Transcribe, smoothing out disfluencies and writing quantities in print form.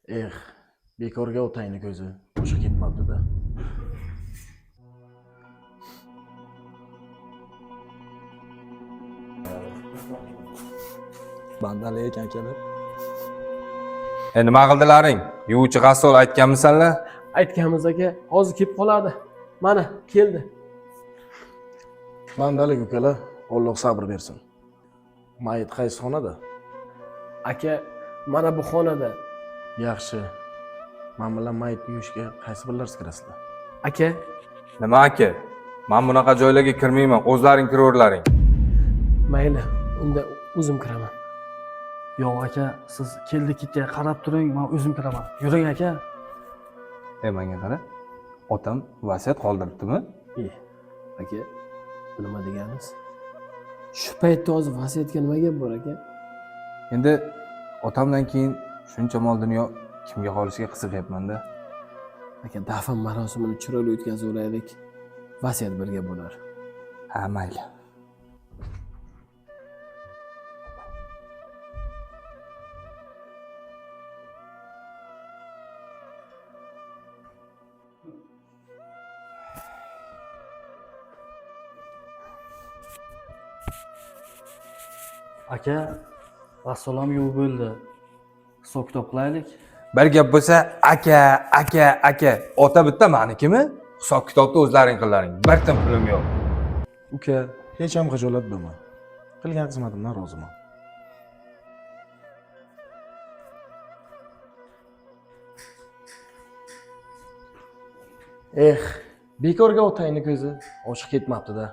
Eh, bekorga otangni ko'zi o'sha ketmabdi-da. Bandali ekan akalar. E nima qildilaring? Yuvchi g'assol aytganmisanlar? Aytganmiz aka, hozir kelib qoladi. Mana keldi. Bandalik ukalar, Alloh sabr bersin. Mayit qaysi xonada? Aka, mana bu xonada. Yaxshi. Men bilan mayitni yuvishga qaysi birlari kirasizlar? Aka, Nima aka? Men bunaqa joylarga kirmayman, o'zlaring kiraverlaring. mayli, unda o'zim kiraman. Yo'q aka, siz keldi ketga qarab turing, men o'zim kiraman. Yuring aka. E menga qara. Otam vasiyat qoldiribdimi? E, aka, bu nima deganimiz? Shu paytda hozir vasiyatga nima gap bor aka? Endi otamdan keyin shuncha mol dunyo kimga qolishiga qiziqyapman-da. Aka, dafn marosimini chiroyli o'tkazib olaylik. Vasiyat birga bo'lar. Ha, mayli. Aka, vassalom yuvib bo'ldi. Hisob kitob qilaylik. Bir gap bo'lsa, aka, aka, aka, ota bitta manikimi? Hisob kitobni o'zlaring qilaring. Bir tiyin pulim yo'q. Uka, hech ham xijolat bo'lma. Qilgan xizmatimdan roziman. Eh, bekorga otangni ko'zi ochiq ketmabdi-da.